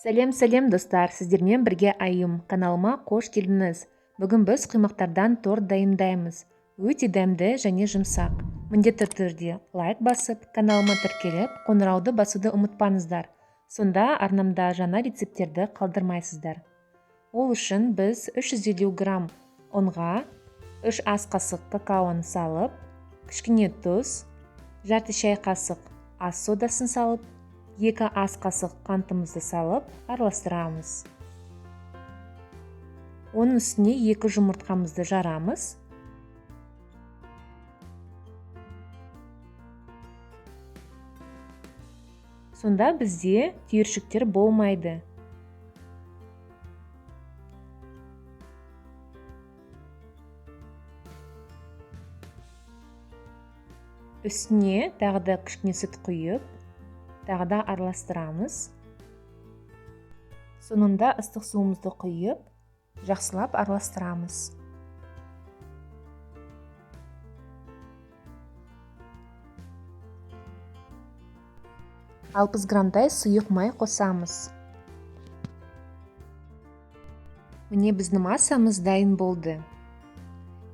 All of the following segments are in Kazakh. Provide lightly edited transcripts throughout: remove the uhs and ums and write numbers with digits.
Сәлем, сәлем, достар! Сіздермен бірге Айым. Каналыма қош келдіңіз. Бүгін біз құймақтардан торт дайындаймыз. Өте дәмді және жұмсақ. Міндетті түрде лайк басып, каналыма тіркеліп, қоңырауды басуды ұмытпаңыздар. Сонда арнамда жаңа рецепттерді қалдырмайсыздар. Ол үшін біз 350 грамм ұнға 3 ас қасық какаоны салып, кішкене тұз, жарты шай қасық ас содасын салып, 2 ас қасық қантымызды салып, араластырамыз. Оның үстіне 2 жұмыртқамызды жарамыз. Сонда бізде түйіршіктер болмайды. Үстіне тағы да кішкене сүт құйып, тағы да араластырамыз. Соңында ыстық суымызды құйып, жақсылап араластырамыз. 60 граммдай сұйық май қосамыз. Міне біздің массамыз дайын болды.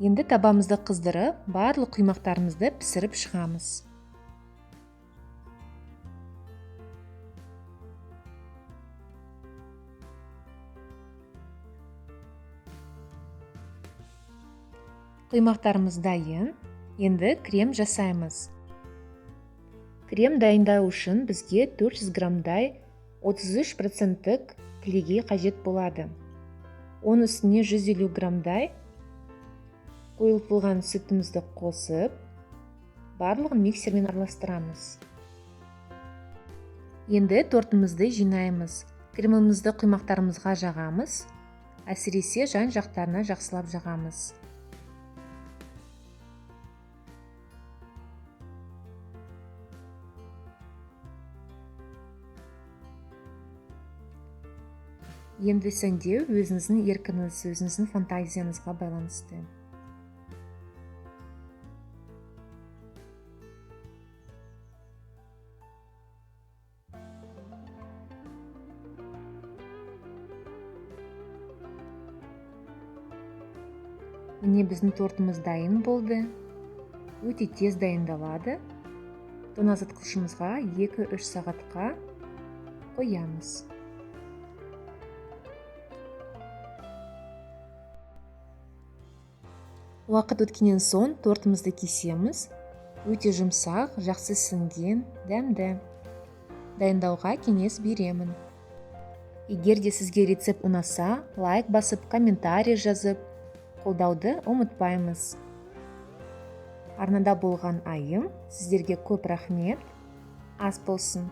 Енді табамызды қыздырып, барлық құймақтарымызды пісіріп шығамыз. Құймақтарымыз дайын. Енді крем жасаймыз. Крем дайындау үшін бізге 400 граммдай 33% кілегей қажет болады. Оның үстіне 150 граммдай қойылтылған сүтімізді қосып, барлығын миксермен араластырамыз. Енді тортымызды жинаймыз. Кремімізді құймақтарымызға жағамыз. Әсіресе жан-жақтарына жақсылап жағамыз. Енді сәндеу өзіңіздің еркіңіз, өзіңіздің фантазияңызға байланысты. Міне біздің тортымыз дайын болды. Өте тез дайындалады. Тоңазытқышымызға 2-3 сағатқа қоямыз. Уақыт өткеннен соң тортымызды кесеміз. Өте жұмсақ, жақсы сіңген, дәмді. Дайындауға кеңес беремін. Егер де сізге рецепт ұнаса, лайк басып, комментарий жазып, қолдауды ұмытпаймыз. Арнада болған Айым, сіздерге көп рахмет. Ас болсын.